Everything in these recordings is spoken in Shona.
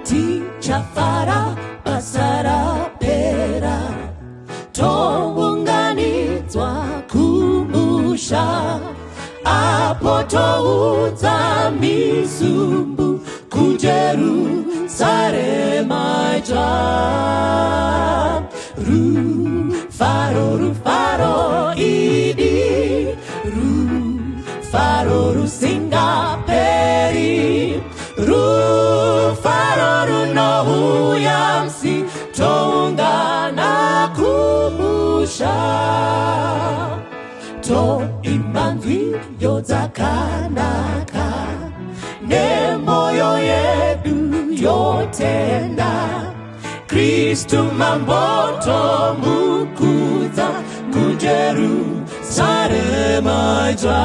Tichafara basa rapera, tounganidzwa kumusha, apo toudza misumbu kuJerusarema idzva. Rufaro, rufaro idi, rufaro rusingaperi, rufaro runouya musi toungana kumusha, toimba nziyo dzakanaka nemoyo yedu yotenda. Kristu Mambo tomukudza kuJerusarema idzva.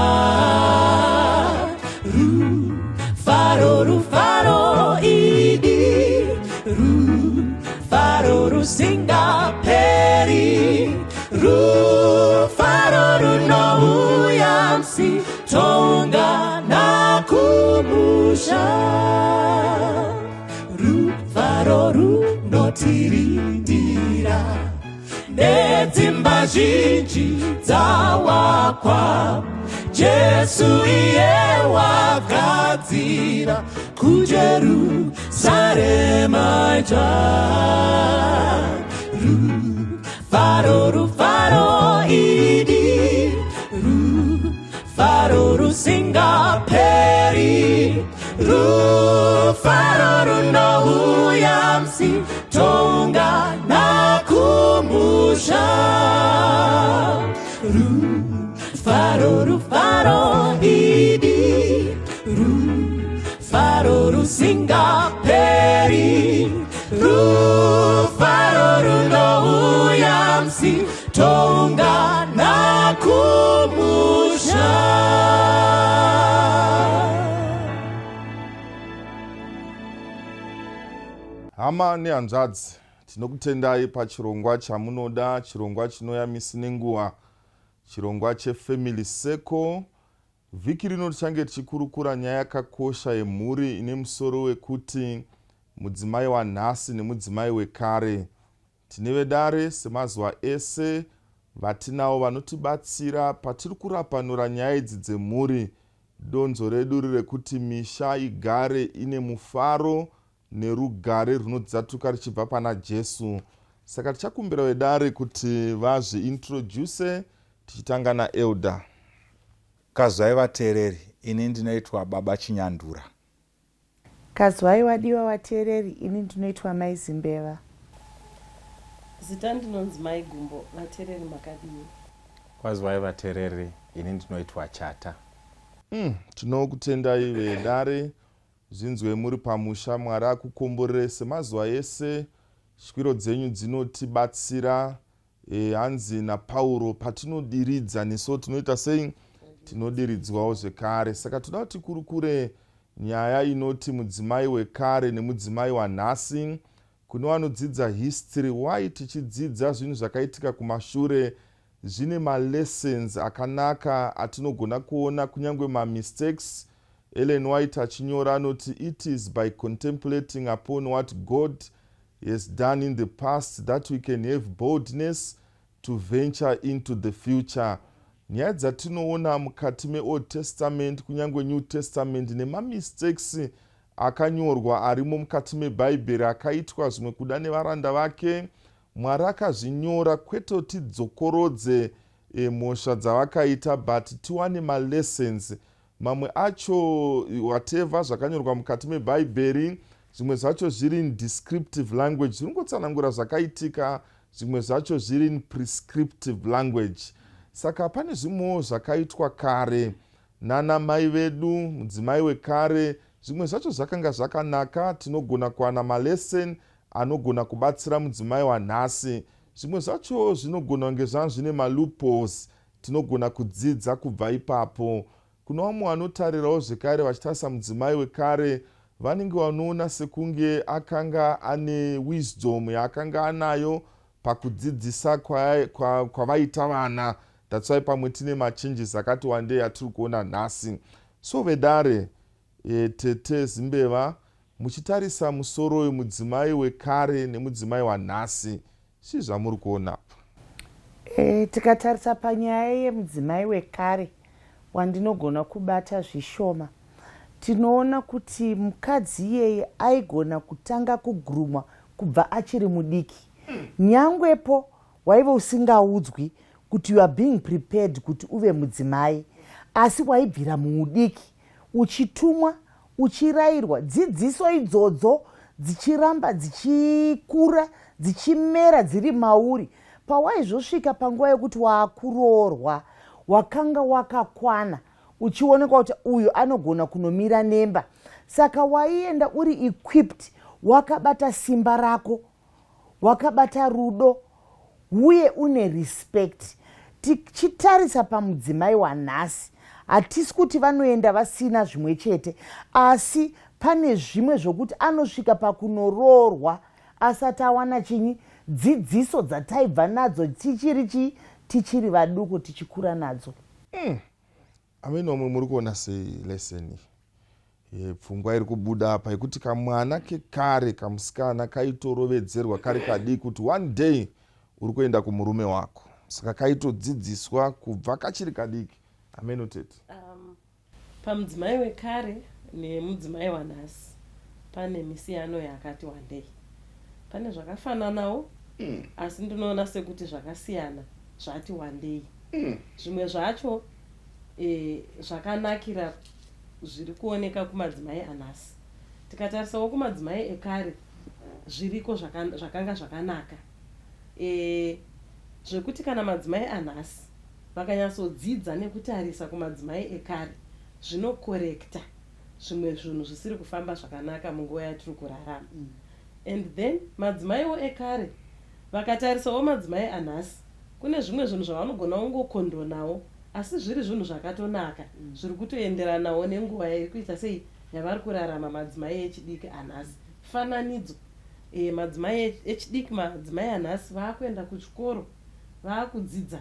Rufaro, rufaro idi, rufaro rusingaperi, rufaro runouya musi toungana kumusha, rufaro runotirindira nedzimba zhinji dzawakwa. Jesu iye wagadzira kuJerusarema idzva. Rufaro, rufaro idi, rufaro rusingaperi, rufaro runouya musi toungana kumusha, rufaro, rufaro idi, rufaro rusingaperi, rufaro runouya musi toungana kumusha. Hama nehanzvadzi, tinokutendai pachirongwa chamunoda, chirongwa chinouya misi nenguva, chirongwa cheFamily Circle. Vhiki rino tichange tichikurukura nyaya yakakosha yemhuri ine musoro wekuti mudzimai wanhasi nemudzimai wekare. Tine vedare semazuva ese vatinavo vanotibatsira patiri kurapanura nyaya idzi dzemhuri. Donzvo redu riri rekuti misha igare ine mufaro nerugare runodzatuka richibva pana Jesu. Saka tichakumbira vedare kuti vazviintroduce tichitanga naElder. Kazwai vateereri, ini ndinoitwa Baba Chinyandura. Kazwai wadiwa wateereri, ini ndinoitwa Mai Zimbeva. Zita ndinonzi Mai Gumbo, vateereri makadii? Kwazwai vateereri, ini ndinoitwa Chata. Umm tinokutendai vedare zvinzwei muri pamusha Mwari akukomborere semazuva ese shwiro dzenyu dzinotibatsira e, hanzi naPauro patinodiridza nesuwo tinoita sei? Tinodiridzwawo zvekare. Saka toda kuti tikurukure nyaya inoti mudzimai wekare nemudzimai wanhasi. Kune vanodzidza history, why tichidzidza zvinhu zvakaitika kumashure zvine malessons akanaka atinogona kuona kunyange mamistakes. Ellen White achinyora anoti it is by contemplating upon what God has done in the past that we can have boldness to venture into the future. Nyaya dzatinoona mukati meOld Testament kunyange New Testament nemamistakes akanyorwa arimo mukati meBhaibheri akaitwa zvimwe kuda nevaranda vake, Mwari akazvinyora kwete kuti tidzokorodze e, mhosva dzavakaita but tiwane malessons mamwe acho. Whatever zvakanyorwa mukati meBhaibheri, zvimwe zvacho zviri in descriptive language, zviri ngotsanangura zvakaitika, zvimwe zvacho zviri in prescriptive language. Saka pane zvimwewo zvakaitwa kare nana mai vedu, mudzimai wekare, zvimwe zvacho zvakanga zvakanaka, tinogona kuwana malesson anogona kubatsira mudzimai wanhasi. Zvimwe zvacho zvinogona kunge zvanga zvine maloopholes, tinogona kudzidza kubva ipapo. Kune vamwe vanotarirawo zvekare vachitarisa mudzimai wekare, vanenge vanoona sekunge akanga ane wisdom yaakanga anayo pakudzidzisa kwavaita vana. That's why pamwe tine machanges akati wandei atiri kuona nhasi. So vedare, e, Tete Zimbeva, Muchitarisa musoro uyu mudzimai wekare nemudzimai wanhasi, zvii zvamuri kuona apa? E, tikatarisa panyaya yemudzimai wekare wandinogona kubata zvishoma, tinoona kuti mukadzi iyeye aigona kutanga kugrumwa kubva achiri mudiki. Nyangwepo waive usingaudzwi kuti you are being prepared kuti uve mudzimai, asi waibvira muudiki uchitumwa uchirairwa dzidziso idzodzo dzichiramba dzichikura dzichimera dziri mauri pawaizosvika panguva yekuti waakuroorwa wakanga wakakwana uchionekwa kuti uyu anogona kunomira nemba saka waienda uri equipped wakabata simba rako wakabata rudo uye une respect tichitarisa pamudzimai wanhasi hatisi kuti vanoenda vasina zvimwe chete asi pane zvimwe zvokuti anosvika pakunoroorwa asati awana chinyi dzidziso dzataibva nadzo tichiri chii tichiri vaduku tichikura nadzo mm. Amene vamwe muri kuona sei lesson iyi? Pfungwa iri kubuda apa yekuti kamwana kekare kamusikana kaitorovedzerwa kari kadiki kuti one day uri kuenda kumurume wako saka kaitodzidziswa kubva kachiri kadiki. Ameno tete. Pamudzimai wekare nemudzimai wanhasi pane misiyano yakati wandei. Pane zvakafananawo asi ndinoona sekuti zvakasiyana zvati wandei. Zvimwe zvacho e, zvakanakira zviri kuoneka kumadzimai anhasi. Tikatarisawo kumadzimai ekare zviriko zvakanga zvakanaka e, zvekuti kana madzimai anhasi vakanyatsodzidza nekutarisa kumadzimai ekare zvinokorekta zvimwe zvinhu zvisiri kufamba zvakanaka munguva yatiri kurarama. And then madzimaiwo ekare vakatarisawo madzimai anhasi kune zvimwe zvinhu zvavanogona kungokondonawo asi zviri zvinhu zvakatonaka zviri kutoenderanawo nenguva iri kuita sei yavari kurarama madzimai echidiki anhasi. Fananidzo, e, madzimai echidiki madzimai anhasi vakuenda kuchikoro vakudzidza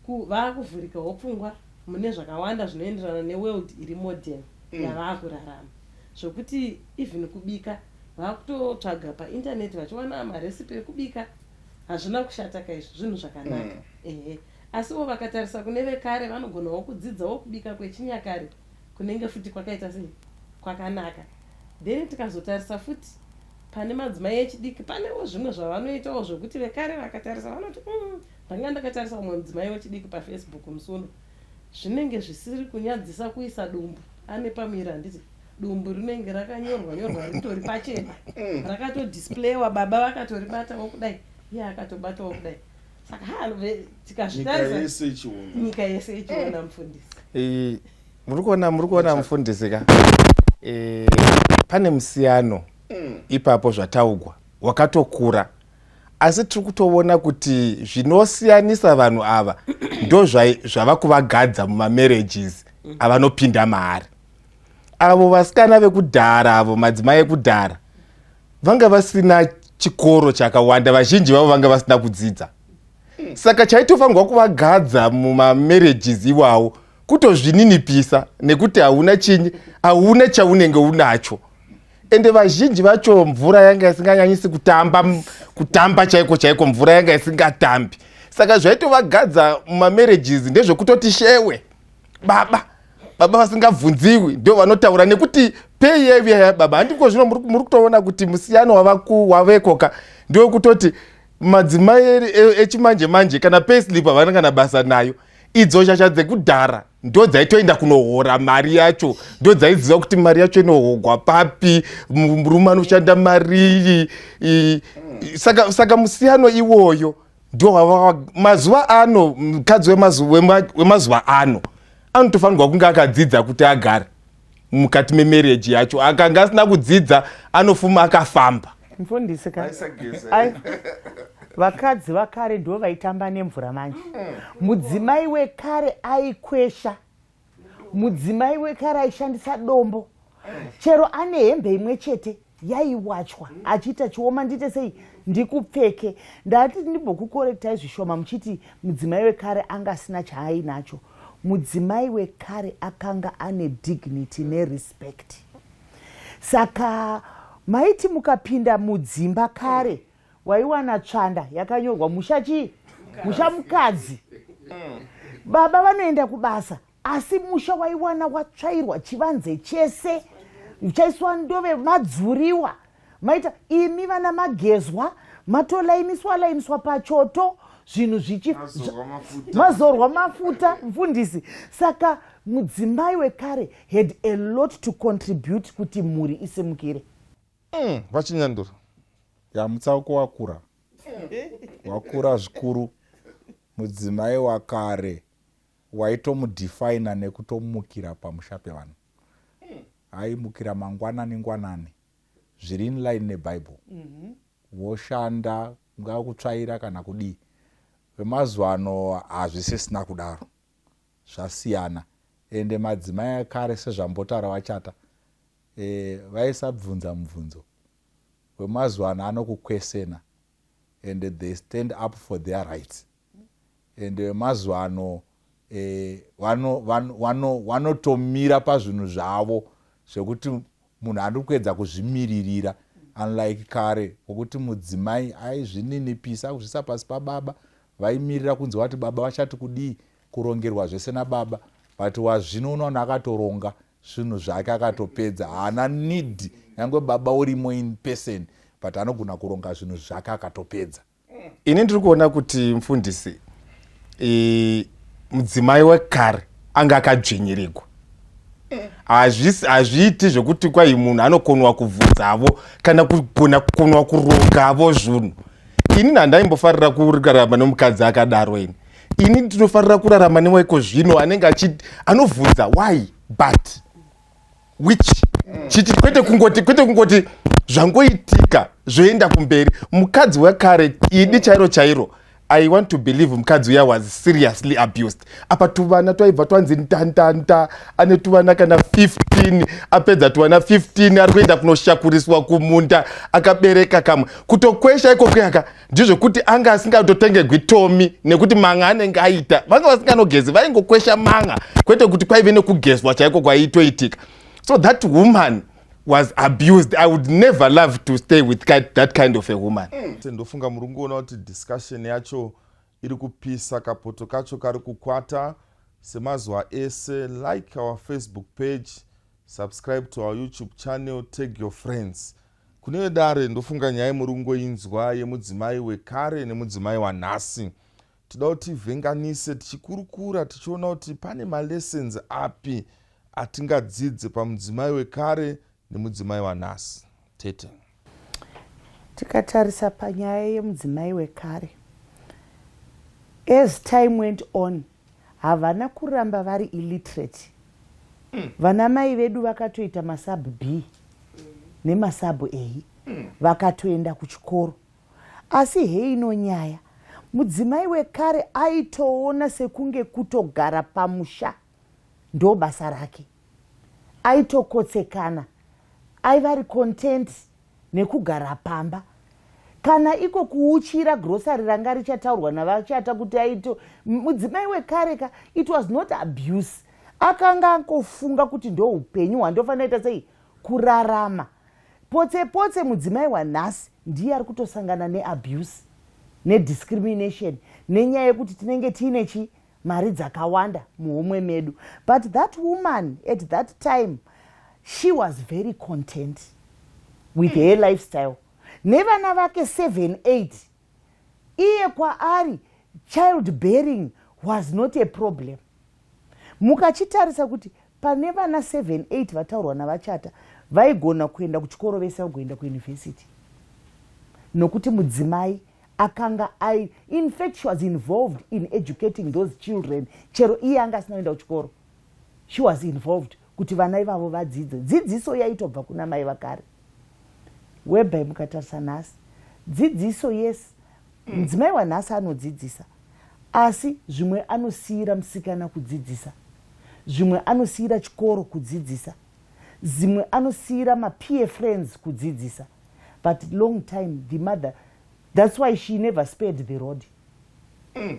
ku, vakuvhurikawo pfungwa mune zvakawanda zvinoenderana neworld iri modern yavakurarama zvokuti even kubika vakutotsvaga painternet vachiwana marecipe ekubika hazvina kushata kaizvi zvinhu zvakanaka ehe asiwo vakatarisa kune vekare vanogonawo kudzidzawo kubika kwechinyakare kunenge futi kwakaita sei kwakanaka then tikazotarisa futi pane madzimai echidiki panewo zvimwe zvavanoitawo zvokuti vekare vakatarisa vanoti ndanga ndakatarisa umwe mudzimai wechidiki pafacebook musi uno zvinenge zvisiri kunyadzisa kuisa dumbu ane pamuviri handiti dumbu rinenge rakanyorwa nyorwa ritori pachena rakatodisplayiwa baba vakatoribatawo kudai iye akatobatawo kudai saka ha tikazvitarisa nyika yese ichiona mufundisi muri kuona muri kuona mufundisi ka e, pane musiyano ipapo zvataugwa wakatokura asi tiri kutoona kuti zvinosiyanisa vanhu ava ndo zvava kuvagadza mumamarriages avanopinda maari avo vasikana vekudhara avo madzimai ekudhara vanga vasina chikoro chakawanda vazhinji vavo vanga vasina kudzidza saka chaitofanirwa kuvagadza mumamarriages iwawo kutozvininipisa nekuti hauna chinyi hauna chaunenge unacho ende vazhinji vacho mvura yanga isinganyanyisi kutamba kutamba chaiko chaiko mvura yanga isingatambi saka zvaitovagadza mumamarriages ndezvekutoti shewe baba baba vasingabvunziwi ndo vanotaura nekuti pei yaivuya yababa handiko zvino muri kutoona kuti musiyano wavekoka ndewekutoti madzimai echimanje manje kana payslip havana kana basa nayo idzo shasha dzekudhara ndo dzaitoenda kunohora mari yacho ndo dzaiziva kuti mari yacho inohogwa papi murume anoshanda marii saka, saka musiyano iwoyo ndo mazuva ano mukadzi wemazuva ano anotofanirwa kunge akadzidza kuti agare mukati memarriage yacho akanga asina kudzidza anofuma akafamba mfundisi ka vakadzi vakare ndo vaitamba nemvura manje mudzimai wekare aikwesha mudzimai wekare aishandisa dombo chero ane hembe imwe chete yaiwachwa achiita chioma ndiite sei ndikupfeke ndati ndimbokukorektai zvishoma muchiti mudzimai wekare anga asina chaainacho mudzimai wekare akanga ane dignity nerespect saka Maiti mukapinda mudzimba kare waiwana tsvanda yakanyorwa musha chii? Musha mukadzi. Baba vanoenda kubasa asi musha waiwana watsvairwa chivanze chese chaiswa ndove madzuriwa maita imi vana magezwa matolaimiswa laimiswa pachoto zvinhu zvichi mazorwa mafuta mfundisi saka mudzimai wekare had a lot to contribute kuti mhuri isimukire mm, vachinyandura ya mutsauko wakura wakura zvikuru mudzimai wakare waitomudefina nekutomukira pamusha pevanhu aimukira mangwanani ngwanani zviri inline nebible voshanda kungava kutsvaira kana kudii vemazuva ano hazvisisina kudaro zvasiyana ende madzimai akare sezvambotaura vachata e, vaisabvunza mubvunzo wemazuva ano anokukwesena and they stand up for their rights and vemazuva ano eh, vanotomira pazvinhu zvavo zvekuti munhu ari kuedza kuzvimiririra unlike kare kwokuti mudzimai aizvininipisa kuzvisa pasi pababa vaimirira kunzi wati baba vachati kudii kurongerwa zvese nababa but wazvino unoona akatoronga zvinhu zvake akatopedza haana need nyange baba urimo in person but anogona kuronga zvinhu zvake akatopedza Ini ndiri kuona kuti mufundisi e, mudzimai wekare anga akadzvinyirigwa hazviiti zvekuti kwai munhu anokonwa kubvunzavo kana kugona kukonwa kurongavo zvinhu ini handaimbofarira kurarama nemukadzi akadaro ini ini ndinofarira kurarama newaiko zvino anenge achi anovhunza why but which chiti kwete kungoti kwete kungoti zvangoitika zvoenda kumberi mukadzi wekare idi chairo chairo i want to believe mukadzi uya was seriously abused apa tuvana twaibva twanzi ntantanta ane tuvana kana 15 apedza tuvana 15 ari kuenda kunoshakuriswa kumunda akabereka kamwe kutokwesha ikoko yaka ndizvekuti anga asingatotengegwi tomi nekuti manga anenge aita vanga vasinganogezi vaingokwesha manga kwete kuti kwaive nekugezwa chaiko kwaitoitika so that woman was abused i would never love to stay with that kind of a woman mm. Ndofunga muri kungoona kuti discussion yacho iri kupisa kapoto kacho kari kukwata semazuva ese like our facebook page subscribe to our youtube channel tag your friends Kune vedare ndofunga nyaya muri kungoinzwa yemudzimai wekare nemudzimai wanhasi. Toda kuti tivhenganise tichikurukura tichiona kuti pane malessons api atingadzidze pamudzimai wekare nemudzimai wanhasi. Tete. Tikatarisa panyaya yemudzimai wekare, as time went on havana kuramba vari illiterate mm. Vana mai vedu vakatoita masub B nemasub A mm. Vakatoenda kuchikoro asi heino nyaya mudzimai wekare aitoona sekunge kutogara pamusha ndo basa rake aitokotsekana aiva ari content nekugara pamba kana iko kuuchira grocery ranga richataurwa navachata kuti aito mudzimai wekare ka it was not abuse akanga angofunga kuti ndo upenyu hwandofanira ita sei kurarama potse potse mudzimai wanhasi ndiye ari kutosangana neabuse nediscrimination nenyaya yekuti tinenge tiine chi mari dzakawanda muhomwe medu but that woman at that time she was very content with her lifestyle nevana vake 7 8 iye kwaari child bearing was not a problem mukachitarisa kuti pane vana 7 8 vataurwa navachata vaigona kuenda kuchikoro vese vagoenda kuuniversity nokuti mudzimai akanga ai in fact she was involved in educating those children chero iye anga asina kuenda kuchikoro she was involved kuti vana ivavo vadzidze dzidziso yaitobva kuna mai vakare whereby mukatarisa nhasi dzidziso yes mudzimai wanhasi anodzidzisa asi zvimwe anosiyira musikana kudzidzisa zvimwe anosiyira chikoro kudzidzisa zimwe anosiyira mapeer friends kudzidzisa but long time the mother that's why she never spared the road mm.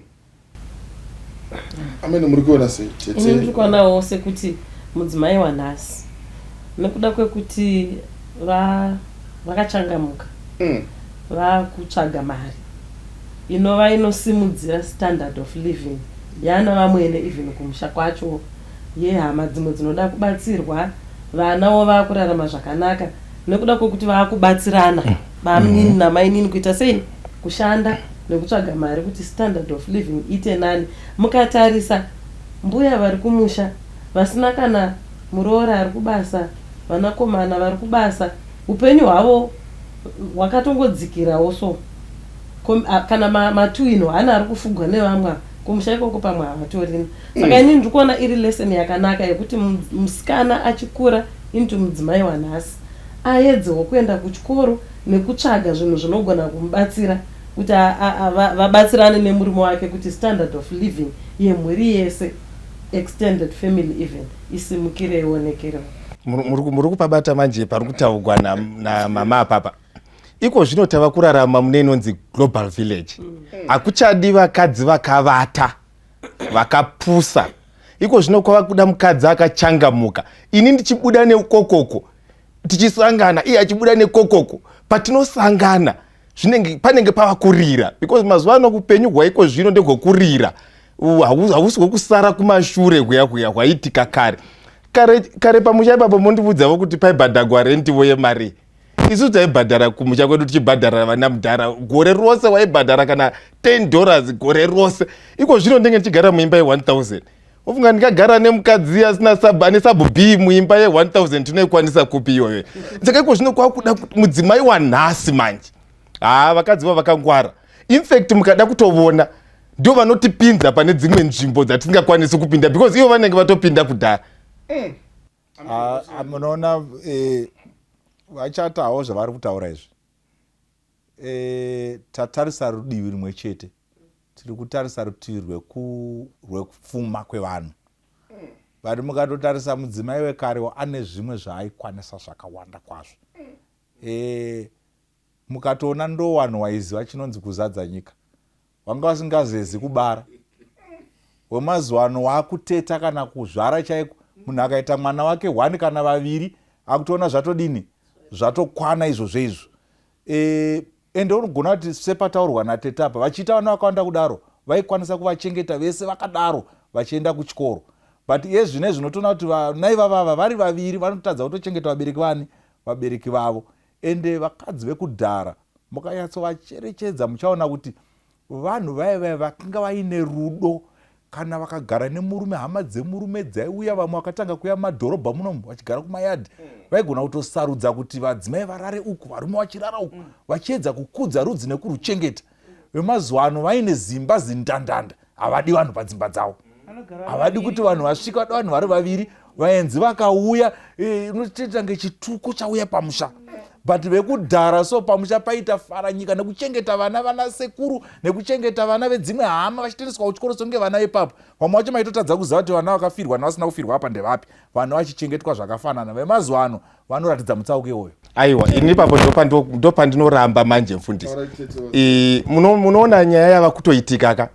Amene muri kuona sei tete? Ini ndiri kuonawo sekuti mudzimai wanhasi nekuda kwekuti va Vakachangamuka. Vakutsvaga mari inova inosimudzira standard of living yana vamwene even kumusha kwacho yehama dzimwe dzinoda kubatsirwa vanawo vakurarama zvakanaka nekuda kwekuti vakubatsirana bamunini namainini kuita sei kushanda nekutsvaga mari kuti standard of living ite nani. Mukatarisa mbuya vari kumusha vasina kana muroora ari kubasa, vanakomana vari kubasa, upenyu hwavo hwakatongodzikirawo so kana matuino ma hana ari kufugwa nevamwe ava kumusha ikoko pamwe havatorina. Saka inini ndiri kuona iri lesson yakanaka yekuti musikana achikura into mudzimai wanhasi aedzewo kuenda kuchikoro nekutsvaga zvinhu zvinogona kumubatsira kuti vabatsirane nemurume wake kuti standard of living yemhuri yese, extended family even, isimukire ionekerewo. Muri kupabata manje pari kutaugwa namama apapa. Iko zvino tava kurarama mune inonzi global village. Hakuchadi vakadzi vakavata vakapusa. Iko zvino kwava kuda mukadzi akachangamuka. Ini ndichibuda neukokoko tichisangana, iye achibuda nekokoko, patinosangana zvinenge panenge pava kurira, because mazuva ano upenyu hwaiko zvino ndehwekurira, hausi hwekusara kumashure kuya kuya hwaiitika kare kare kare. Pamusha ipapo mondiudzavo kuti paibhadhagwa rentivo yemari. Isu taibhadhara kumusha kwedu tichibhadhara vana mudhara gore rose, waibhadhara kana $10 gore rose. Iko zvino ndenge ndichigara muimba ye1000, ofunga ndingagara nemukadzi asina sub, ane sub B muimba ye1000, tinoikwanisa kupi iyoyo? Saka iko zvino kwakuda mudzimai wanhasi manje. Haa, vakadzi va vakangwara. Infact mukada kutovona ndo vanotipinza pane dzimwe nzvimbo dzatisingakwanisi kupinda, because ivo vanenge vatopinda kudhara. Ah, ah, munoona vachatawo zvavari kutaura izvi, tatarisa rudivi rimwe chete, tiri kutarisa rutivi rwekupfuma kwevanhu, but mukatotarisa mudzimai wekarewo ane zvimwe zvaaikwanisa zvakawanda kwazvo. Mukatoona ndo vanhu waiziva chinonzi kuzadza nyika, vanga vasingazezi kubara. Wemazuva ano waakuteta kana kuzvara chaiko, munhu akaita mwana wake one kana vaviri akutoona zvatodini, zvatokwana izvozvo izvo. Ende unogona kuti sepataurwa natete apa, vachiita vana vakawanda kudaro vaikwanisa kuvachengeta vese vakadaro vachienda kuchikoro, but iye zvino zvinotoona kuti vana ivavava vari vaviri vanotadza kutochengeta vabereki vani, vabereki vavo. Ende vakadzi vekudhara mukanyatsovacherechedza muchaona kuti vanhu vaya vaya vakanga vaine rudo. Kana vakagara nemurume, hama dzemurume dzaiuya, vamwe vakatanga kuuya mumadhorobha munomu vachigara kumayadhi, vaigona kutosarudza kuti vadzimai varare uku, varume vachirara uku, vachiedza kukudza rudzi nekuruchengeta. Vemazuva ano vaine zimba zindandanda, havadi vanhu padzimba dzavo, havadi kuti vanhu vasvike, vada vanhu vari vaviri. Vaenzi vakauya, unotoita nge chituko chauya pamusha. But vekudhara so pamusha paita fara nyika nekuchengeta vana vana sekuru nekuchengeta vana vedzimwe hama vachitendeswa kuchikoro songe vana vepapo. Vamwe vacho maitotadza kuziva kuti vana vakafirwa nevasina kufirwa apa ndevapi, vana vachichengetwa zvakafanana. Vemazuva ano vanoratidza mutsauko iwoyo. Aiwa, ini ipapo ndopandinoramba manje mufundisi. Munoona nyaya yava kutoitika ka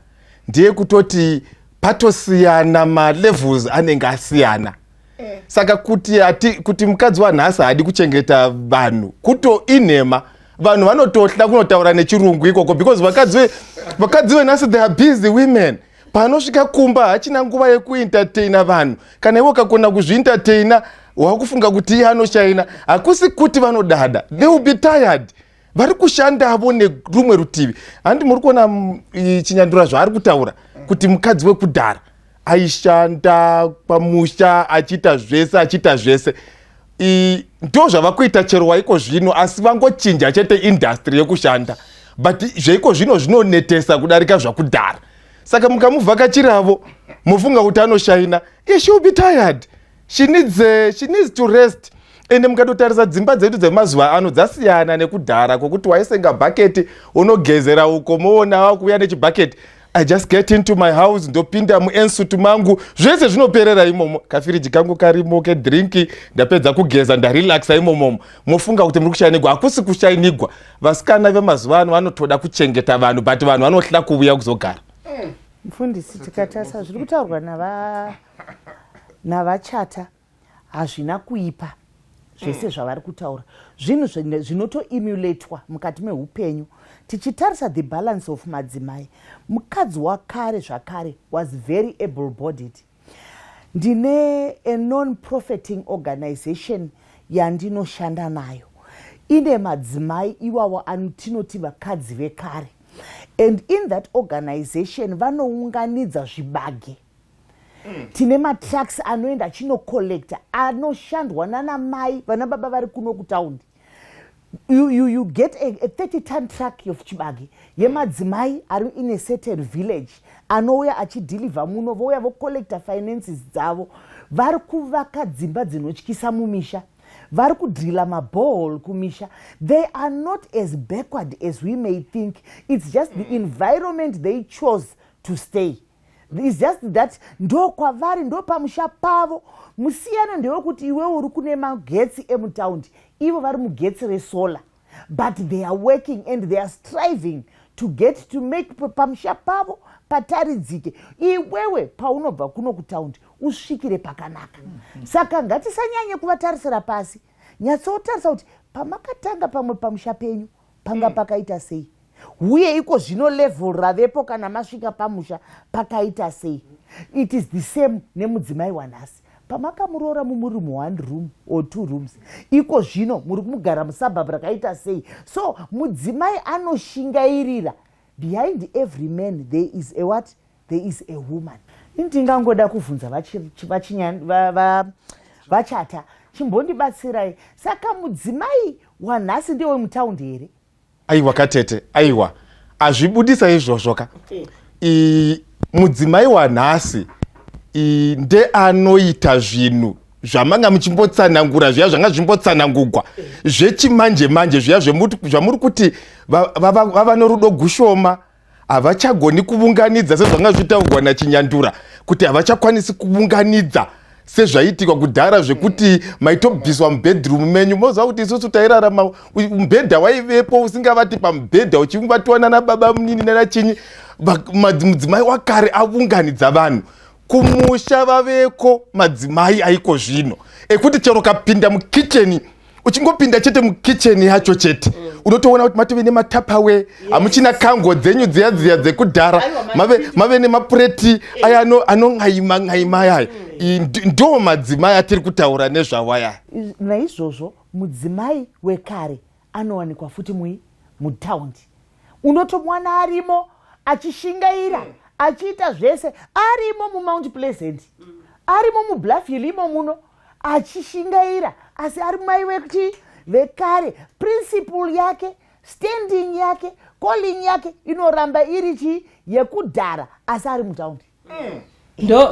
ndeyekutoti patosiyana malevels anenge asiyana. Saka kuti mukadzi wanhasi haadi kuchengeta vanhu kuto inhema. Vanhu vanotohla kunotaura nechirungu ikoko, because vakadzi venhasi, they are busy women. Panosvika kumba hachina nguva yekuentertaina vanhu. Kana iwe ukakona kuzvientertaina, wakufunga kuti iye anoshaina. Hakusi kuti vanodada, they will be tired, vari kushandavo nerumwe rutivi. Handi muri kuona Chinyandura zvaari kutaura kuti mukadzi wekudhara aishanda pamusha achiita zvese, achiita zvese. Ndo zvava kuita chero waiko zvino, asi vangochinja chete industry yekushanda, but zveiko zvino zvinonetesa kudarika zvakudhara. Saka mukamuvhakachiravo mofunga kuti anoshaina, she will be tired, she needs to rest. Ende mukatotarisa dzimba dzedu dzemazuva ano dzasiyana nekudhara kwokuti waisenga bhaketi unogezera uko, moona wakuuya nechibhaketi. I just get into my house, ndopinda muensuite mangu, zvese zvinoperera imomo, kafiriji kangu karimo kedrinki, ndapedza kugeza ndarelaxa imomomo. Mofunga kuti muri kushainigwa, hakusi kushainigwa. Vasikana vemazuva ano vanotoda kuchengeta vanhu, but vanhu vanohla kuuya kuzogara. Mufundisi, tikatarisa zviri kutaurwa navachata hazvina kuipa. Zvese zvavari kutaura zvinhu zvinotoemulatwa mukati meupenyu. Tichitarisa the balance of madzimai, mukadzi wakare zvakare was very able bodied. Ndine a non profiting organization yandinoshanda nayo ine madzimai iwawo anotinoti vakadzi vekare, and in that organization vanounganidza zvibage. Tine matrucks anoenda achinocollecta, anoshandwa nana mai, vana baba vari kuno kutaundi. You get a 30 ton truck of chibage yemadzimai ari in a certain village, anouya achidhilivha muno, vouya vocollecta finances dzavo. Vari kuvaka dzimba dzinotyisa mumisha, vari kudrilla maborehole kumisha. They are not as backward as we may think. It's just the environment they chose to stay. It's just that ndo kwavari, ndo pamusha pavo. Musiyano ndewekuti iwewe uri kune magetsi emutaundi, ivo vari mugetsi resolar, but they are working and they are striving to get to make pamusha pavo pataridzike. Iwewe paunobva kuno kutaundi usvikire pakanaka. Saka ngatisanyanye kuvatarisira pasi. Nyatsotarisa kuti pamakatanga pamwe pamusha penyu panga pakaita sei, uye iko zvino level ravepo kana masvika pamusha pakaita sei. It is the same nemudzimai wanhasi. Pamakamuroora mumuri muone room or two rooms, iko zvino muri kumugara musuburb rakaita sei? So mudzimai anoshingairira. Behind every man there is a what? There is a woman. Ndingangoda kuvhunza vachata, chimbondibatsirai. Saka mudzimai wanhasi ndewemutaundi here? Aiwa katete, aiwa, hazvibudisa izvozvo ka. Mudzimai wanhasi ndeanoita zvinhu zvamanga muchimbotsanangura zviya, zvanga zvimbotsanangugwa zvechimanje manje zviya zvamuri kuti vava norudo gushoma, havachagoni kuvunganidza sezvanga zvichitaurwa naChinyandura kuti havachakwanisi kuvunganidza sezvaiitikwa kudhara, zvekuti maitobviswa mubedroom menyu. Moziva kuti isusu tairarama, mubhedha waivepo, usingavati pamubhedha uchivatiwa nana baba munini nanachinyi. Mudzimai wakare avunganidza vanhu kumusha. Vaveko madzimai aiko zvino ekuti chero kapinda mukicheni, uchingopinda chete mukicheni yacho chete, unotoona kuti matove nemaTupperware, hamuchina kango dzenyu dziya dziya dzekudhara, mave nemapureti aya anon'aima n'aima ayaya. Ndo madzimai atiri kutaura nezvavo aya. Naizvozvo mudzimai wekare anowanikwa futi mui mutaundi. Unotomuwana arimo achishingaira, achiita zvese, arimo muMount Pleasant, arimo muBluffhill imo muno achishingaira, asi ari mai wekuti vekare. Principle yake, standing yake, calling yake inoramba iri chii? Yekudhara, asi ari mutaundi.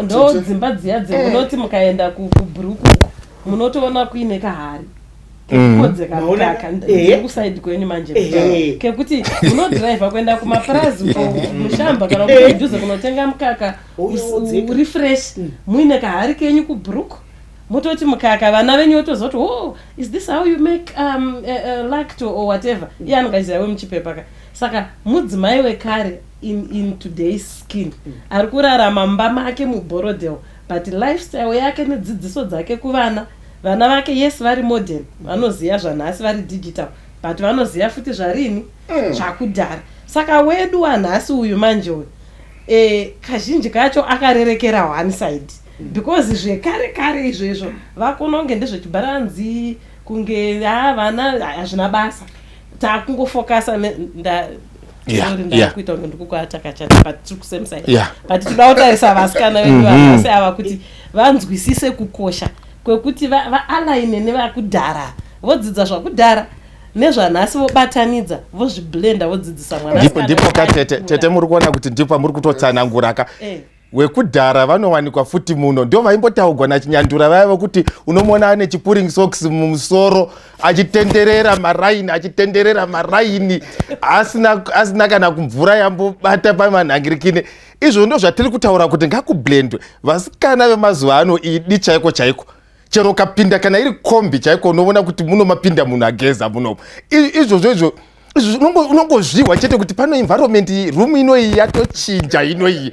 Ndo dzimba dziya dzemunoti mukaenda kuBrooke uko munotoona kuine kahari kekukodzeka mukaka. Ndiri kuside kwenyu manje, kekuti munodhiraivha kuenda kumapurazi mushamba kana kudhuze kunotenga mukaka uri fresh, muine kahari kenyu kuBrooke, mototi mukaka, vana venyu votoziva kuti, "Oh, is this how you make lacto or whatever?" Iye anenge achiziva wemuchipepa ka. Saka mudzimai wekare in today's skin ari kurarama mumba make muBorrowdale, but lifestyle yake nedzidziso dzake kuvana, vana vake, yes, vari modern, vanoziva zvanhasi, vari digital, but vanoziva futi zvarini, zvakudhara. Saka wedu wanhasi uyu manje uyu kazhinji kacho akarerekera one side, because zvekare kare izvo izvo vakononge ndezvechibharanzi, kunge ha vana hazvina basa, takungofokasa. Ndakuita kunge ndikukuatakachata, but tiri kusame side. But toda kutarisa vasikana vedu vanhasi ava kuti vanzwisise kukosha kwekuti vaalaine nevakudhara, vodzidza zvakudhara nezvanhasi, vobatanidza, vozviblenda, vodzidzisa mwana. Ndipo ka tete, tete, muri kuona kuti ndipo pamuri kutotsanangura ka. Wekudhara vanowanikwa futi muno, ndo vaimbotaugwa naChinyandura vaya vokuti unomuona ane chipulling socks mumusoro, achitenderera maraini, achitenderera maraini, asina kana kumvura yambobata pamanhangirikine. Izvo ndo zvatiri kutaura kuti ngakublendwe. Vasikana vemazuva ano, idi chaiko chaiko, chero ukapinda kana iri kombi chaiko, unoona kuti muno mapinda munhu ageza munomu. Izvozvo izvo izvo unongozvihwa chete kuti pano environment iyi, room inoyi yatochinja, inoyi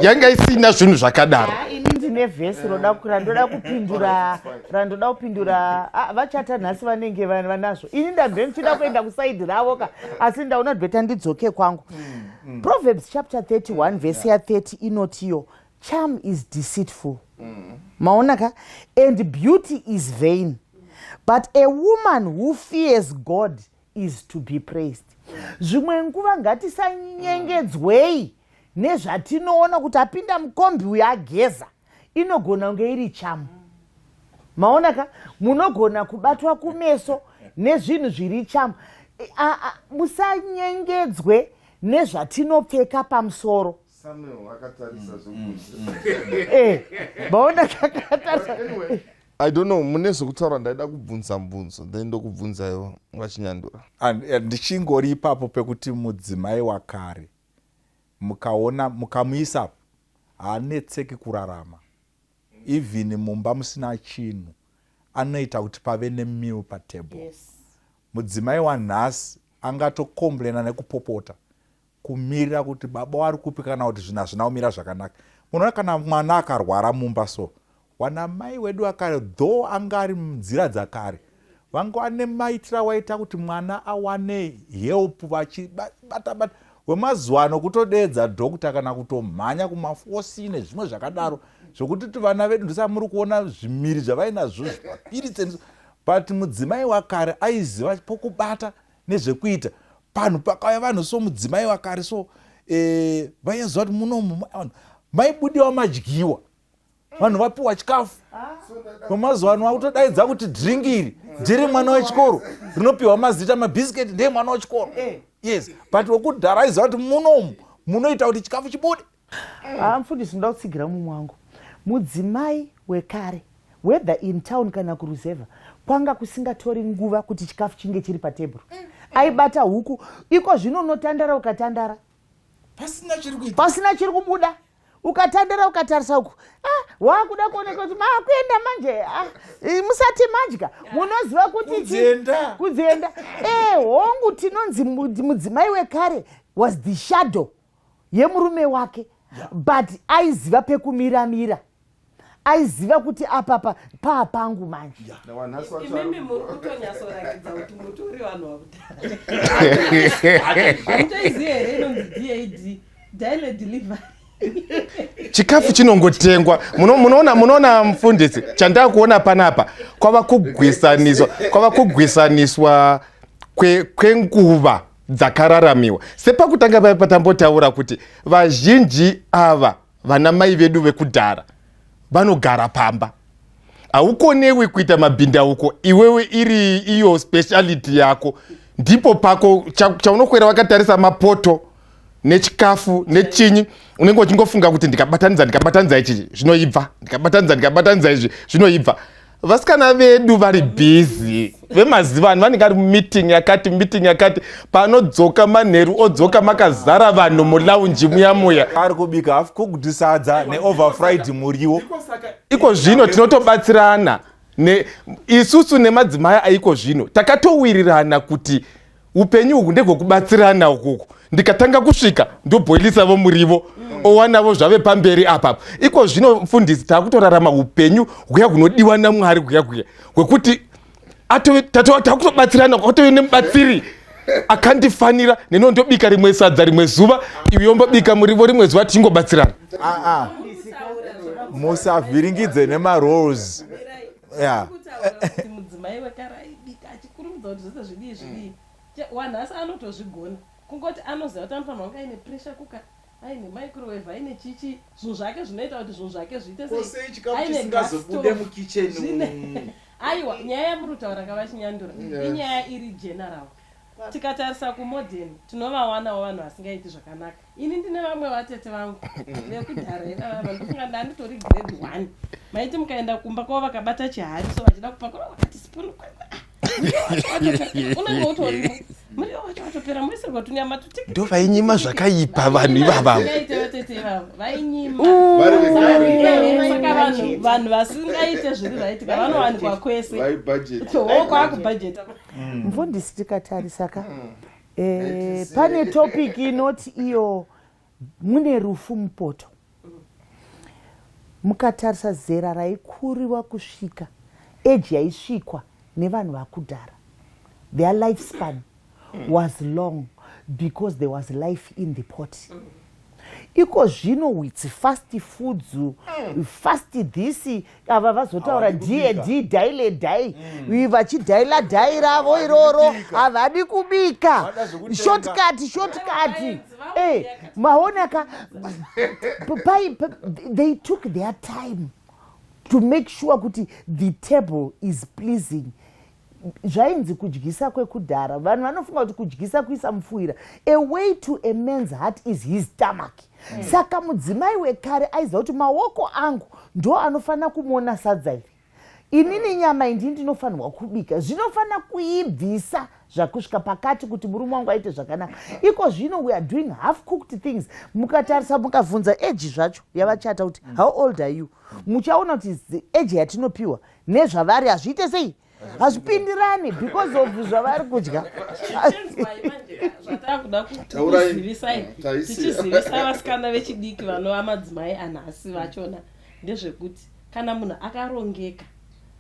yanga isina zvinhu zvakadaro. Ah, ini ndine Ndine vhesi roda randoda kupindura randoda kupindura. Ah, vachata nhasi vanenge vanazvo. Ini ndambe ndichida kuenda kusaidi ravo ka, asi ndaona beta ndidzoke kwangu. Proverbs chapter 31 vhesi ya 30 inotiyo charm is deceitful. Maona ka? And beauty is vain. But a woman who fears God is to be praised. Zvimwe nguva ngatisanyengedzwei nezvatinoona kuti apinda mukombi uyo ageza, inogona kunge iri chamu. Maona ka? Munogona kubatwa kumeso nezvinhu zviri chamu. Musanyengedzwe nezvatinopfeka pamusoro. Samuel akatarisa zvokuti. Maona kakatarisa. I don't know, mune zvekutaura ndaida kubvunza mubvunzo then ndokubvunzaiwo vachinyandura. Ndichingori ipapo pekuti mudzimai wakare mukaona mukamuisa haanetseki kurarama, even mumba musina chinhu anoita kuti pave nemeal patable. Mudzimai wanhasi angatocomplaina nekupopota kumirira kuti baba wari kupi kana kuti zvinhu hazvina kumira zvakanaka. Munoona kana mwana akarwara mumba so, wana mai wedu akare though anga ari munzira dzakare vanga vane maitira waita kuti mwana awane help vachibata bata. Wemazuva ano kutodeedza doctor kana kutomhanya kumafosi nezvimwe zvakadaro, zvokuti kuti vana vedu ndosaka muri kuona zvimiri zvavainazvo zvimapiritsi. But mudzimai wakare aiziva pokubata nezvekuita. Panhu pakauya vanhu so, mudzimai wakare so vaiziva kuti munomu vanhu maibudiwa madyiwa, vanhu vapiwa chikafu. Pamazuva ano vakutodaidza kuti drink iri ndere mwana wechikoro, rinopiwa mazita, mabhisiketi ndeye mwana wechikoro. Yes, but wekudhara aiziva kuti munomu munoita kuti chikafu chibude. Mufundisi, ndoda kutsigira mumwe wangu. Mudzimai wekare, whether in town kana kuruzevha, kwanga kusingatori nguva kuti chikafu chinge chiri patebhuru. Aibata huku. Iko zvino unotandara ukatandara pasina chiri kubuda. Ukatandara ukatarisa uku, wakuda kuoneka kuti makuenda manje, musati madya munoziva kuti kudzienda. Hongu, tinonzi mudzimai wekare was the shadow yemurume wake, but aiziva pekumiramira, aiziva kuti apapa paapangu manje. Imimi muri kutonyatsorakidza kuti mutori vanhu vakudhara. Hamutoiziva here inonzi DAD, daily delivery? Chikafu chinongotengwa. Munoona mufundisi, chandakuona panapa kwava kugwisaniswa, kwava kugwisaniswa kwenguva dzakararamiwa. Sepakutanga paya patambotaura kuti vazhinji ava vana mai vedu vekudhara vanogara pamba, haukonewi kuita mabhindauko iwewe iri iyo speciality yako, ndipo pako chaunokwera wakatarisa mapoto nechikafu nechinyi, unenge uchingofunga kuti ndikabatanidza ndikabatanidza ichi zvinoibva, ndikabatanidza ndikabatanidza izvi zvinoibva. Vasikana vedu vari busy vemazuva ano, vanenge vari mumeeting yakati, meeting yakati, panodzoka manheru odzoka makazara vanhu mulounge muya muya, ari kubika half cooked sadza neover fried muriwo. Iko zvino tinotobatsirana isusu nemadzimai aiko zvino takatowirirana kuti upenyu uhu ndegwekubatsirana ukuku. Ndikatanga kusvika ndobhoilisavo murivo, owanavo zvave pamberi apapo. Iko zvino mufundisi, taakutorarama upenyu hwuya hunodiwa naMwari, hwuya hwuya hwekuti takutobatsirana, kwatove nemubatsiri akandifanira neno, ndobika rimwe sadza rimwe zuva, iwe yombobika murivo rimwe zuva, tichingobatsirana. Musavhiringidze nemaroles. Kuti mudzimai wekare aibika achikurumidza kuti zvese zvidii zvidii, wanhasi anotozvigona, kungoti anoziva kuti anofanirwa kunge aine pressure cooker, aine microwave, aine chichi, zvinhu zvake zvinoita kuti zvinhu zvake zviite sei. Aine gas stove. Aiwa, nyaya yamuri kutaura kavachinyandura inyaya iri general. Tikatarisa kumodern tinovawanawo vanhu vasingaiti zvakanaka. Ini ndine vamwe vatete vangu vekudhara ivava, ndofunga ndanditori grade 1, maiti mukaenda kumba kwavo vakabata chihari so vachida kupakura, vakati spoon, unenge utorimo muriwo wacho watopera, moisirwa tunyama tutiki. Ndo vainyima zvakaipa vanhu ivava. Vaingaite vatete ivavo vainyima. Saka vanhu vasingaite zviri right ka vanowanikwa kwese, kwakubhajeta. Mufundisi, tikatarisa ka, pane topic inoti iyo mune rufu mupoto. Mukatarisa zera raikuriwa kusvika age yaisvikwa nevanhu vakudhara, their life span was long because there was life in the pot. Iko zvino with fast foods, fast this, ava vazotaura Havadi d kubika. D dhaile dhai, vachidhaila dhai ravo iroro, havadi kubika. Vada zvekutenga. Shortcut, shortcut. Maona ka they took their time to make sure kuti the table is pleasing. Zvainzi kudyisa kwekudhara, vanhu vanofunga kuti kudyisa kuisa mupfuwira. A way to a man's heart is his stomach. Saka mudzimai wekare aiziva kuti maoko angu ndo anofanira kumona sadza iri. Inini nyama indini ndinofanirwa kubika, zvinofanira kuibvisa zvakusvika pakati kuti murume wangu aite zvakanaka. Iko zvino we are doing half cooked things. Mukatarisa, mukabvunza age zvacho yavachata kuti, "How old are you?" muchaona kuti age yatinopiwa nezvavari hazviite sei, hazvipindirani because of zvavari kudya. Chichinzwai manje zvatakuda Taurai. kuzivisai. Taisiya. Tichizivisa vasikana vechidiki vanova madzimai anhasi vachona ndezvekuti kana munhu akarongeka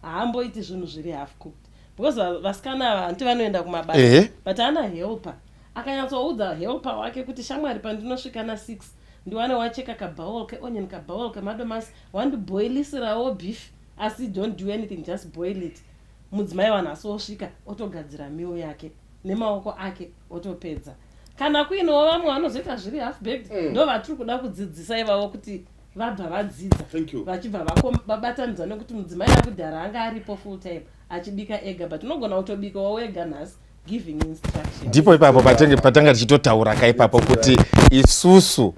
haamboiti zvinhu zviri half cooked, because vasikana ava hanti vanoenda kumabasa, but ana helper. Akanyatsoudza helper wake kuti, "Shamwari, pandinosvika na6 ndiwane wacheka kabowl keonion, kabowl kemadomasi, wandiboilisirawo beef, asi don't do anything, just boil it." Mudzimai wanhasi osvika otogadzira meal yake nemaoko ake, otopedza. Kana kuinewo vamwe vanozoita zviri half baked, ndo vatiri kuda kudzidzisa ivavo kuti vabva vadzidza Thank you. vachibva vabatanidza nekuti mudzimai akudhara anga aripo full time achibika ega, but unogona kutobikawo wega nhasi, giving instruction. Ndipo ipapo patanga tichitotaura ka ipapo kuti isusu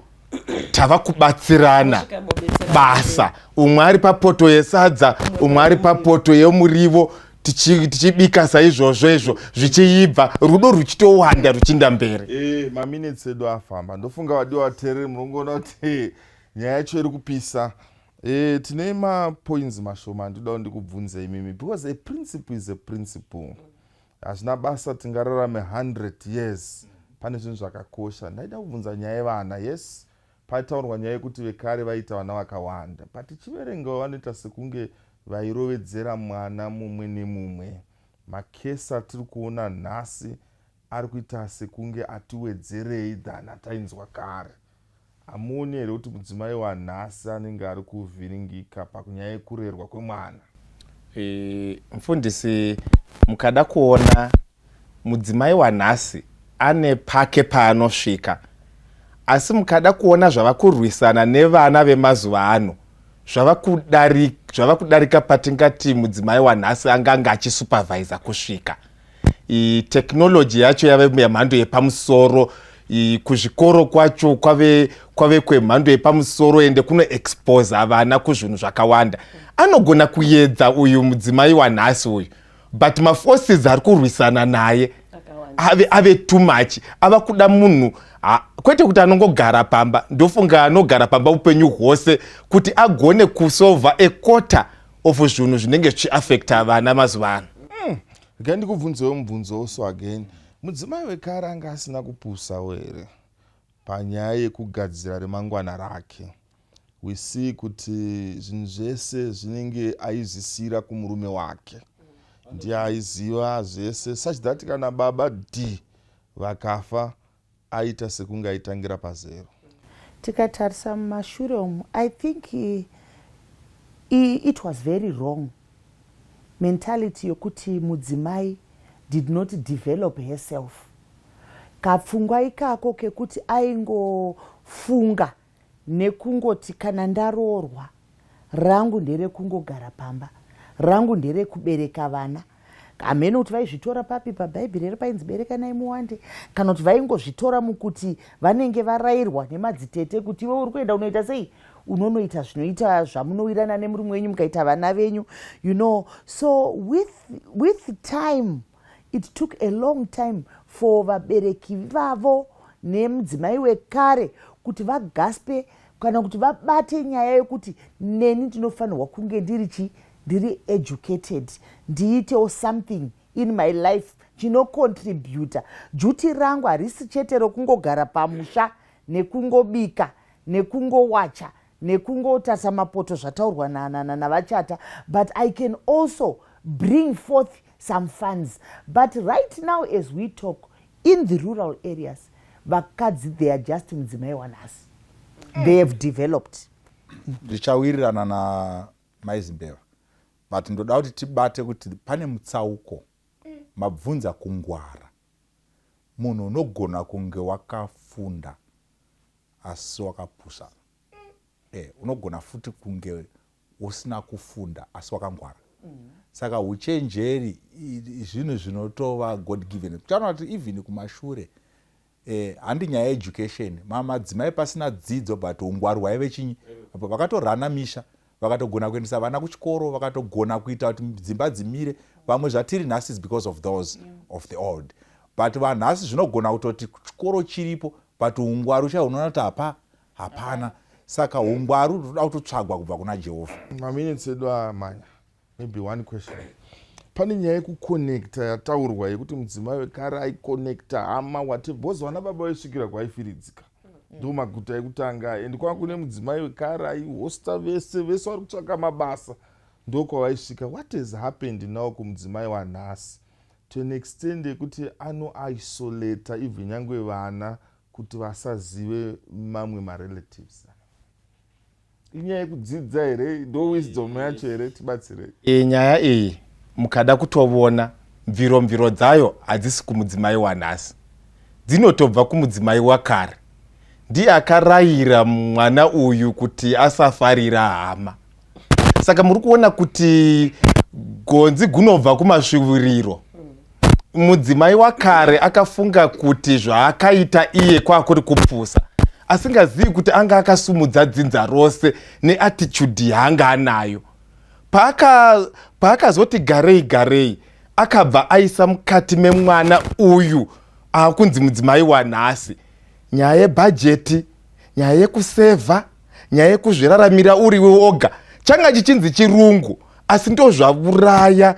tava kubatsirana Mosvika mobetsera. basa, umwe ari papoto yesadza, umwe ari papoto yemuriwo, tichibika saizvozvo izvo zvichiibva, rudo ruchitowanda, ruchiinda mberi. Maminitsi edu afamba. Ndofunga vadiwa vateereri munongoona kuti nyaya yacho iri kupisa. Tine mapoints mashoma andinoda ndikubvunze imimi, because a principle is a principle. Hazvina basa tingararame 100 years, pane zvinhu zvakakosha. Ndaida kubvunza nyaya yevana. Yes, paitaurwa nyaya yekuti vekare vaita vana vakawanda, but tichiverengawo vanoita sekunge vairovedzera mwana mumwe nemumwe. Makesi atiri kuona nhasi ari kuita sekunge atiwedzerei than atainzwa kare. Hamuoni here kuti mudzimai wanhasi anenge ari kuvhiringika pakunyaya yekurerwa kwemwana? Mufundisi, mukada kuona mudzimai wanhasi ane pake paanosvika, asi mukada kuona zvava kurwisana nevana vemazuva ano zvava kudarika patingati mudzimai wanhasi anganga achisupervisa kusvika. Technology yacho yave yamhando yepamusoro. Kuzvikoro kwacho kwave kwemhando yepamusoro, ende kunoexposa vana kuzvinhu zvakawanda. Anogona kuedza uyu mudzimai wanhasi uyu, but maforces ari kurwisana naye ave too much. Ava kuda munhu kwete kuti anongogara pamba. Ndofunga anogara pamba upenyu hwose kuti agone kusolva a quarter of zvinhu zvinenge zvichiafecta vana mazuva ano. Regai ndikubvunzewo mubvunzo also again. Mudzimai wekare anga asina kupusawo here panyaya yekugadzira remangwana rake? We see kuti zvinhu zvese zvinenge aizvisiyira kumurume wake, ndiye aiziva zvese, such that kana baba D vakafa aita sekunge aitangira pazero. Tikatarisa mumashure umu, I think it was very wrong mentality yokuti mudzimai did not develop herself. Kapfungwa ikako kekuti aingofunga nekungoti kana ndaroorwa, rangu nderekungogara pamba, rangu nderekubereka vana. Hamene kuti vaizvitora papi, pabhaibheri here painzi berekanai muwande, kana kuti vaingozvitora mukuti vanenge varayirwa nemadzitete kuti iwe uri kuenda unoita sei, unonoita zvinoita zvamunowirana nemurume wenyu, mukaita vana venyu. So with time, it took a long time for vabereki vavo nemudzimai wekare kuti vagraspe kana kuti vabate nyaya yekuti neni ndinofanirwa kunge ndiri chi ndiri educated, ndiitewo something in my life chinocontributa. Duty rangu harisi chete rokungogara pamusha nekungobika nekungowacha. Nekungotarisa mapoto zvataurwa navachata, but I can also bring forth some funds. But right now, as we talk, in the rural areas, vakadzi, they are just mudzimai wanhasi. They have developed. Ndichawirirana namaizimbeva, but ndoda kuti tibate kuti pane mutsauko. Mabvunza kungwara. Munhu unogona kunge wakafunda asi wakapusa. Unogona futi kunge usina kufunda asi wakangwara. Saka uchenjeri zvinhu zvinotova God given. Tichaona kuti even kumashure, handi nyaya yeeducation, madzimai pasina dzidzo, but ungwaru hwaive chinyi, vakatorana misha, vakatogona kuendesa vana kuchikoro, vakatogona kuita kuti dzimba dzimire. Vamwe zvatiri nhasi is because of those of the old, but vanhasi zvinogona kutoti chikoro chiripo, but ungwaru chaiwo unoona kuti hapana. Saka ungwaru toda kutotsvagwa kubva kuna Jehovha. Maminitsi edu amanya. Maybe one question. Pane nyaya yekuconnecta yataurwa, yekuti mudzimai wekare aikonekta hama, whatever, because vana baba vaisvikira kwaifiridzika, ndo maguta ekutanga, and kwanga kune mudzimai wekare aihosta vese vese vari kutsvaka mabasa, ndo kwavaisvika. What has happened now kumudzimai wanhasi to an extent yekuti anoisolata even nyangwe vana kuti vasazive mamwe marelatives? Inyaya yekudzidza here? Ndo wisdom yacho here? Tibatsirei. Nyaya iyi, mukada kutovona mviro mviro dzayo, hadzisi kumudzimai wanhasi, dzinotobva kumudzimai wakare. Ndiye akarayira mwana uyu kuti asafarira hama. Saka muri kuona kuti gonzi gunobva kumasviviriro. Mudzimai wakare akafunga kuti zvaakaita iye kwakuri kupusa, asingazivi kuti anga akasumudza dzinza rose neattitude yaanga anayo. Paakazoti garei garei, akabva aisa mukati memwana uyu aakunzi mudzimai wanhasi nyaya yebhajeti, nyaya yekusevha, nyaya yekuzviraramira uriwe woga. Changa chichinzi chirungu, asi ndozvauraya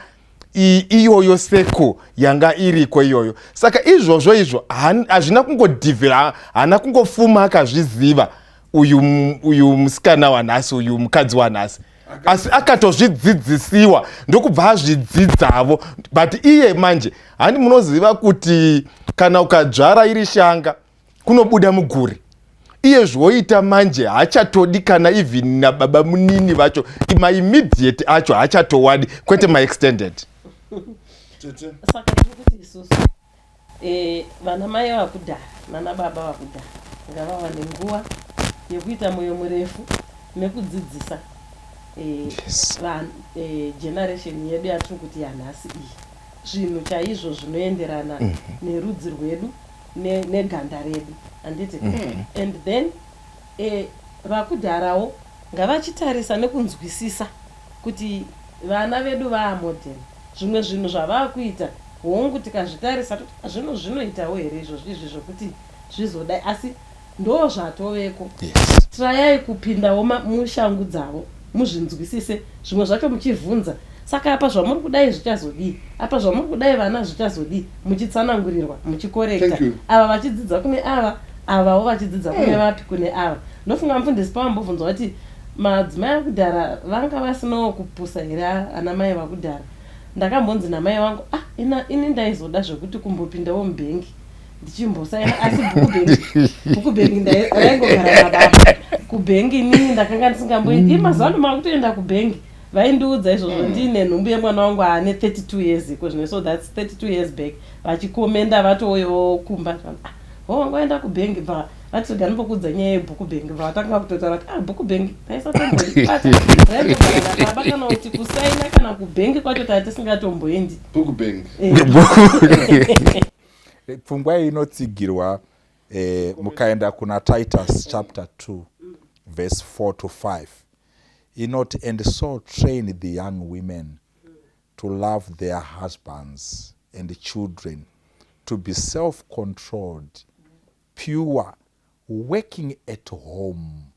iyoyo seko yanga iriko iyoyo. Saka izvozvo izvo hazvina kungodhivhira, haana kungofuma akazviziva uyu musikana wanhasi, uyu mukadzi wanhasi, asi akatozvidzidzisiwa, ndokubva azvidzidzavo. But iye manje, handi munoziva kuti kana ukadzvara iri shanga kunobuda muguri? Iye zvoita manje haachatodi kana even nababa munini vacho, maimmediate acho haachatowadi, kwete maextended. Saka tiri kuti isusu, vana mai vakudhara nana baba vakudhara ngavawane nguva yekuita mwoyo murefu nekudzidzisa generation yedu yatiri kuti yanhasi iyi zvinhu chaizvo zvinoenderana nerudzi rwedu neganda redu, handiti? And then vakudharawo ngavachitarisa nekunzwisisa kuti vana vedu vaamodern. Zvimwe zvinhu zvavaakuita, hongu, tikazvitarisa toti, "Ah, zvino zvinoitawo here izvozvo izvi zvokuti zvizodai?" Asi ndo zvatoveko. Trayai kupindawo mushangu dzavo, muzvinzwisise zvimwe zvacho, muchivhunza, "Saka apa zvamuri kudai zvichazodii? Apa zvamuri kudai vana zvichazodii?" Muchitsanangurirwa, muchikorekta. Thank you. Ava vachidzidza kune ava, avawo vachidzidza kune vapi, kune ava. Ndofunga mufundisi pavambobvunzwa kuti madzimai akudhara vanga vasinawo kupusa here, ana mai vakudhara, ndakambonzi namai vangu, "Ah, ini ndaizoda zvekuti kumbopindawo mubhengi ndichimbosaina, asi bhukubhengi raingogara nababa kubhengi. Inini ndakanga ndisingamboendi. Mazuva ano makutoenda kubhengi." Vaindiudza izvozvo ndiine nhumbu yemwana wangu aane 32 years iko zvino, so that's 32 years back. Vachikomenda vatouyawo kumba, "Ah, ho, wanga waenda kubhengi?" Bva vati, "Rega ndimbokuudza nyaya yebhuku bhengi." Bva vatanga kutotaura kuti, "Ah, bhuku bhengi taisatomboribata, raingogara nababa, kana kuti kusaina kana kubhengi kwacho tatisingatomboendi." Book bank. Pfungwa iyi inotsigirwa mukaenda kuna Titus chapter 2 verse 4 to 5. Inoti, "And so train the young women to love their husbands and children, to be self-controlled, pure, working at home,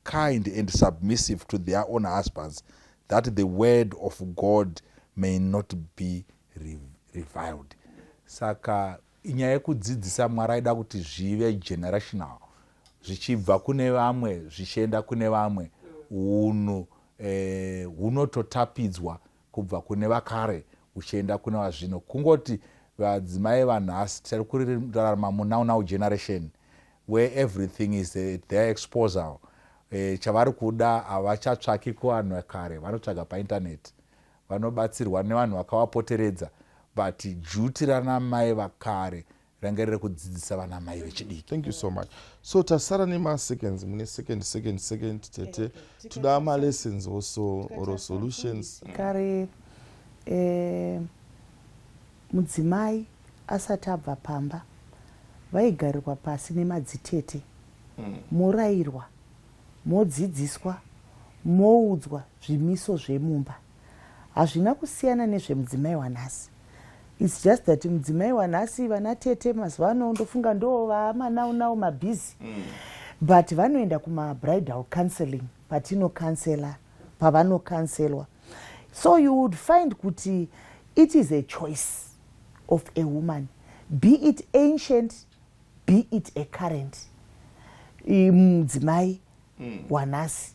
kind and submissive to their own husbands, that the word of God may not be reviled." Saka inyaya yekudzidzisa. Mwari aida kuti zvive generational. Zvichibva kune vamwe zvichienda kune vamwe, unhu hunototapidzwa kubva kune vakare huchienda kune vazvino. Kungoti vadzimai vanhasi tiri kurarama munow now generation where everything is at their exposal. Chavari kuda havachatsvaki kuvanhu vekare, vanotsvaga paintaneti, vanobatsirwa nevanhu vakavapoteredza, but duty ranamai vakare ranga riri kudzidzisa vanamai vechidiki. Thank you so much. So tasara nemaseconds, mune second, second, second, tete. Toda malessons also or solutions. Kare mudzimai asati abva pamba vaigarirwa pasi nemadzitete, morayirwa, modzidziswa, moudzwa zvimiso zvemumba. Hazvina kusiyana nezvemudzimai wanhasi. It's just that mudzimai wanhasi, vana tete mazuva ano ndofunga ndo vamanau nau mabhizi, but vanoenda kumabridal counseling, patinokansela, pavanokanselwa. So you would find kuti it is a choice of a woman, be it ancient, be it a current mudzimai wanhasi.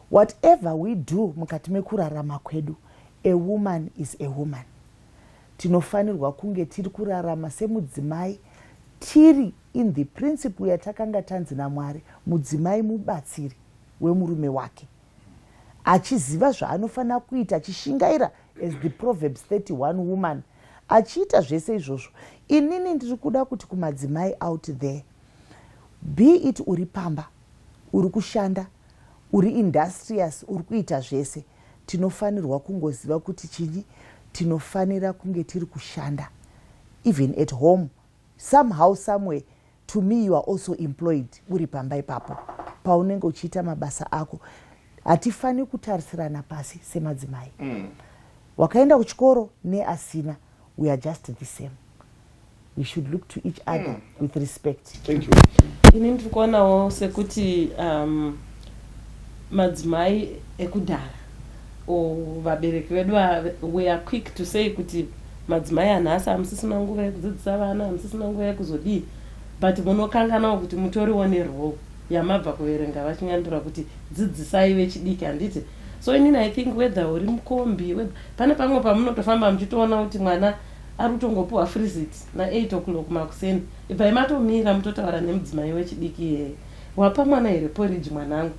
Whatever we do mukati mekurarama kwedu, a woman is a woman. Tinofanirwa kunge tiri kurarama semudzimai tiri in the principle yatakanga tanzi naMwari, mudzimai mubatsiri wemurume wake, achiziva zvaanofanira kuita, achishingaira as the Proverbs 31 woman, achiita zvese izvozvo. Inini ndiri kuda kuti kumadzimai out there, be it uri pamba, uri kushanda, uri industrious, uri kuita zvese, tinofanirwa kungoziva kuti chinyi, tinofanira kunge tiri kushanda even at home somehow, somewhere. To me, you are also employed uri pamba ipapo paunenge uchiita mabasa ako. Hatifaniri kutarisirana pasi semadzimai. Wakaenda kuchikoro neasina, we are just the same. We should look to each other with respect. Thank you. Ini ndiri kuonawo sekuti madzimai ekudhara o vabereki vedu we are quick to say kuti madzimai anhasi hamusisina nguva yekudzidzisa vana, hamusisina nguva yekuzodii, but munokanganawo kuti mutoriwo nerole yamabva kuverenga vachinyandura kuti dzidzisai vechidiki, handiti? So inini I think whether uri mukombi, pane pamwe pamunotofamba muchitoona kuti mwana ari kutongopiwa freezit na8 o'clock makuseni, ibvai matomira mutotaura nemudzimai wechidiki iyeye, "Wapa mwana here porridge, mwanangu?"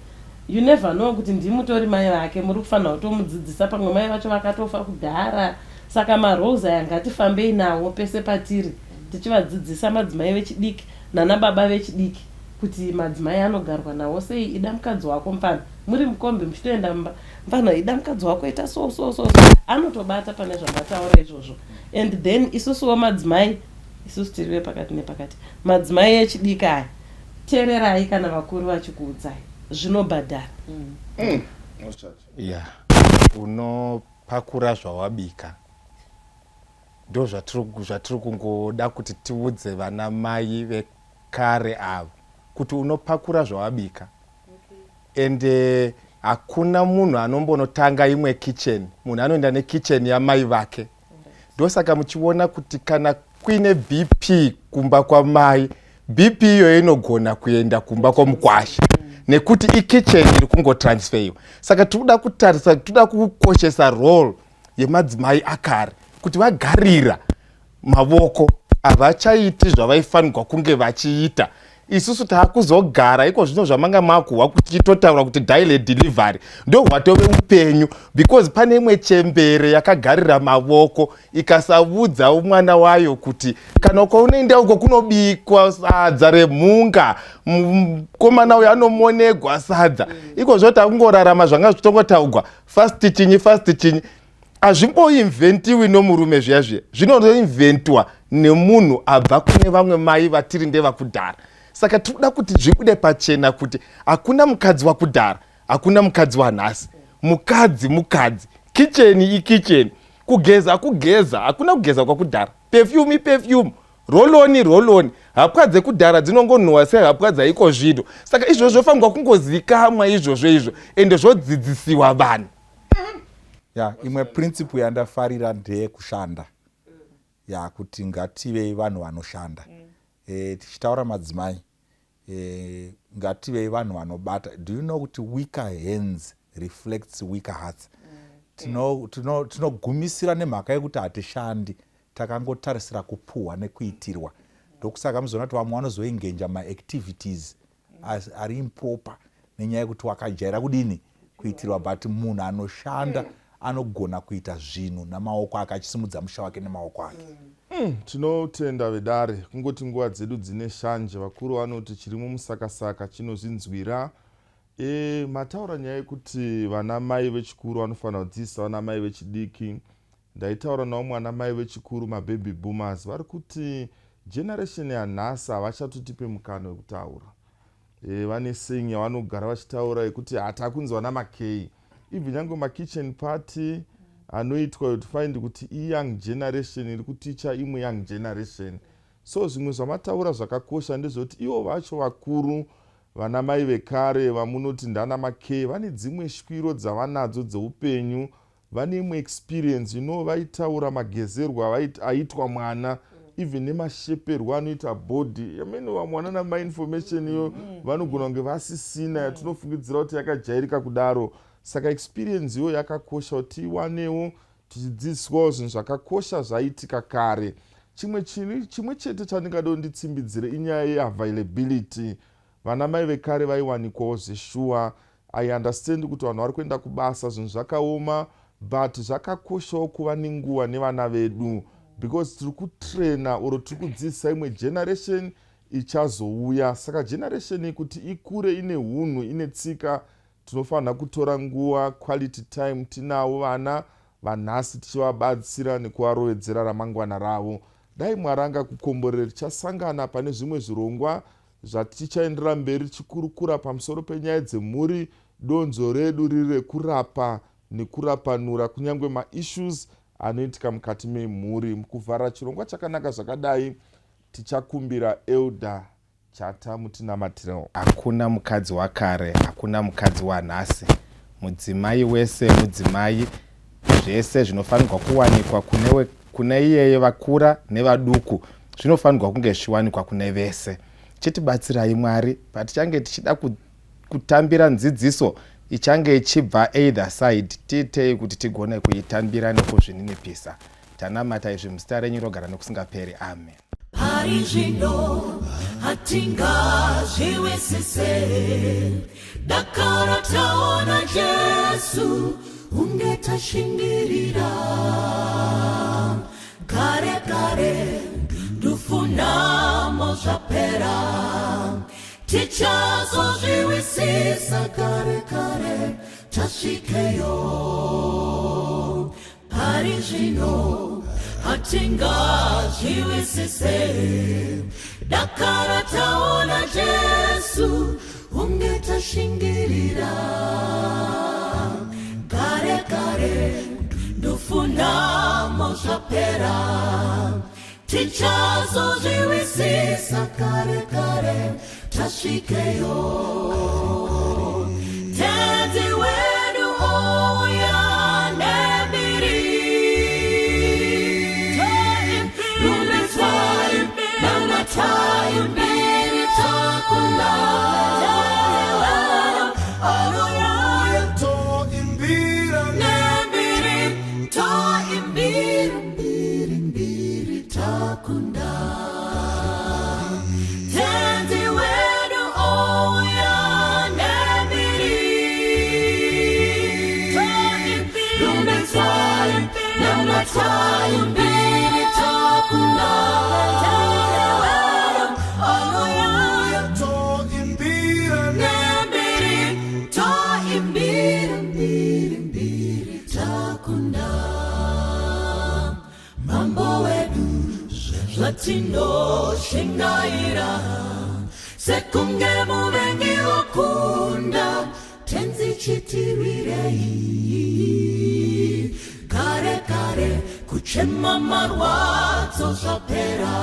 You never know kuti ndimutori mai vake muri kufanira kutomudzidzisa. Pamwe mai vacho vakatofa kudhara. Saka maroles aya ngatifambei nawo pese patiri, tichivadzidzisa madzimai vechidiki nana baba vechidiki kuti madzimai anogarwa nawo sei. Ida mukadzi wako mufana, muri mukombi muchitoenda mumba, mufana, ida mukadzi wako, ita so so so so, anotobata pane zvamataura izvozvo. And then isusuwo madzimai, isusu tiri vepakati nepakati, madzimai echidiki aya, teererai kana vakuru vachikuudzai, zvinobhadhara. Ya, unopakura zvawabika. Ndo zvatiri kungoda kuti tiudze vana mai vekare ava kuti unopakura zvawabika. Ende hakuna munhu anombonotanga imwe kitchen, munhu anoenda nekitchen yamai vake. Ndosaka muchiona kuti kana kuine BP kumba kwamai, BP iyoyo inogona kuenda kumba kwomukwasha nekuti ikitchen iri kungotransferiwa. Saka tikuda kutarisa, tikuda kukoshesa role yemadzimai akare kuti vagarira mavoko, havachaiti zvavaifanirwa kunge vachiita. Isusu taakuzogara iko zvino zvamanga makuhwa tichitotaura kuti daily delivery ndo hwatove upenyu, because pane imwe chembere yakagarira mavoko ikasavudza mwana wayo kuti kana kwaunoenda uko kunobikwa sadza remhunga, mukomana uyo anomonegwa sadza. Iko zvo takungorarama zvanga zvitongotaugwa, fast chinyi, fast chinyi, hazvimboinventiwi nomurume zviya zviya, zvinoinventwa nemunhu abva kune vamwe mai vatiri ndevakudhara. Saka tinoda kuti zvibude pachena kuti hakuna mukadzi wakudhara, hakuna mukadzi wanhasi. Mukadzi mukadzi, kicheni ikicheni, kugeza kugeza, hakuna kugeza kwakudhara, perfume iperfume, roll-on roll-on, hapwa dzekudhara dzinongonhuhwa sehapwa dzaiko zvino. Saka izvozvo zvofanirwa kungozikamwa izvozvo izvo, ende zvodzidzisiwa vanhu. Ya, imwe principle yandafarira ndeyekushanda, ya, kuti ngativei vanhu vanoshanda. Tichitaura madzimai. Ngativei vanhu vanobata. Do you know kuti weaker hands reflects weaker hearts? Tinogumisira nemhaka yekuti hatishandi, takangotarisira kupuhwa nekuitirwa. Ndokusaka muzoona kuti vamwe vanozoengenja maactivities ari improper nenyaya yekuti wakajaira kudini kuitirwa. But munhu anoshanda anogona kuita zvinhu namaoko ake, achisimudza musha wake nemaoko ake. Tinotenda vedare. Kungoti nguva dzedu dzine shanje, vakuru vanoti chirimo musakasaka chinozvinzwira. Mataura nyaya yekuti vana mai vechikuru vanofanira kudzidzisa vana mai vechidiki. Ndaitaura navo mwana mai vechikuru, mababy boomers, vari kuti generation yanhasi havachatotipe mukana wekutaura. Vane saying yavanogara vachitaura yekuti hatakunzi vana makei. Even nyange makitchen party anoitwa, you'd find kuti iyoung generation iri kuticha imwe young generation. So zvimwe zvamataura zvakakosha ndezvekuti ivo vacho vakuru, vana mai vekare vamunoti ndana makei, vane dzimwe shwiro dzavanadzo dzeupenyu, vane imwe experience. Vaitaura magezerwo aitwa mwana, even nemasheperwo anoita body. I mean, vamwe vana mainformation iyo vanogona kunge vasisina yatinofungidzira kuti yakajairika kudaro. Saka experience iyo yakakosha kuti tiiwanewo, tichidzidziswawo zvinhu zvakakosha zvaitika kare. Chimwe chinhu chimwe chete chandingade nditsimbidzire inyaya yeavailability. Vana mai vekare vaiwanikwawo zveshuwa. I understand kuti vanhu vari kuenda kubasa, zvinhu zvakaoma, but zvakakoshawo kuva nenguva nevana vedu, because tiri kutraina or tiri kudzidzisa imwe generation ichazouya. Saka generation iyi kuti ikure ine unhu, ine tsika, tinofanira kutora nguva, quality time tinavo vana vanhasi, tichivabatsira nekuvarovedzera ramangwana ravo. Dai Mwari angakukomborere. Tichasangana pane zvimwe zvirongwa zvatichaendera mberi tichikurukura pamusoro penyaya dzemhuri. Donzo redu riri rekurapa nekurapanura kunyange maissues anoitika mukati memhuri. Mukuvhara chirongwa chakanaka zvakadai, tichakumbira Elder Chata mutinamatirawo. Hakuna mukadzi wakare, hakuna mukadzi wanhasi. Mudzimai wese mudzimai. Zvese zvinofanirwa kuwanikwa kune iyeye, vakura nevaduku, zvinofanirwa kunge zvichiwanikwa kune vese. Chitibatsirai Mwari patichange tichida kutambira ndzidziso ichange ichibva either side, tiitei kuti tigone kuitambira nekuzvininipisa. Tanamata izvi muzita renyu rogara nekusingaperi, amen. Pari zvino hatingazviwisise, dakara taona Jesu unge tashingirira. Kare kare ndufunamo zvapera, tichazozviwisisa kare kare tasvikeyo. Pari zvino hatingazviwisise, dakara taona Jesu unge tashingirira. Kare kare ndufunamo zvapera, tichazozviwisisa kare kare tasvikeyo. Tenzi wedu ouya nembiri, rumbidzwai, namatai, mbiri takunda. Toimbira nembiri, toimbira mbiri, mbiri takunda. Tenzi wedu ouya nembiri, rumbidzwai, namatai, mbiri takunda. Toimbira nembiri, toimbira mbiri, mbiri takunda. Mambo wedu, zvatinoshingaira sekunge muvengi wakunda, tenzi chitirwirei. Kare kare kuchema marwadzo zvapera,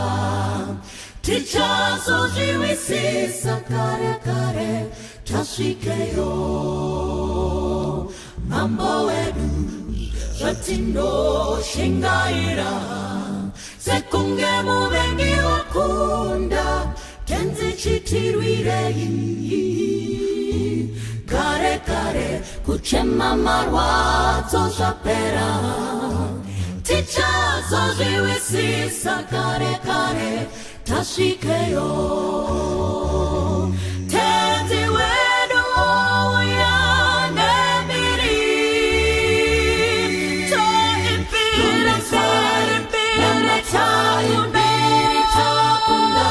tichazozviwisisa kare kare tasvikeyo. Mambo wedu, zvatinoshingaira sekunge muvengi wakunda, tenzi. Chitirwirei. Kare kare kuchema marwadzo zvapera. Tichazozviwisisa kare kare tasvikeyo. Tenzi wedu ouya nembiri. Toimbira, toimbira, toimbira, takunda.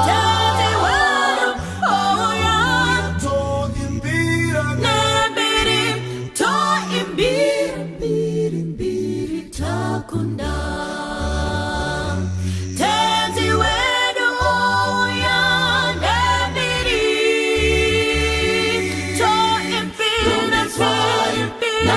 Tenzi wedu ouya Toimbira nembiri. Toimbira, mbiri, mbiri, takunda. Tenzi wedu ouya nembiri. Toimbira, toimbira,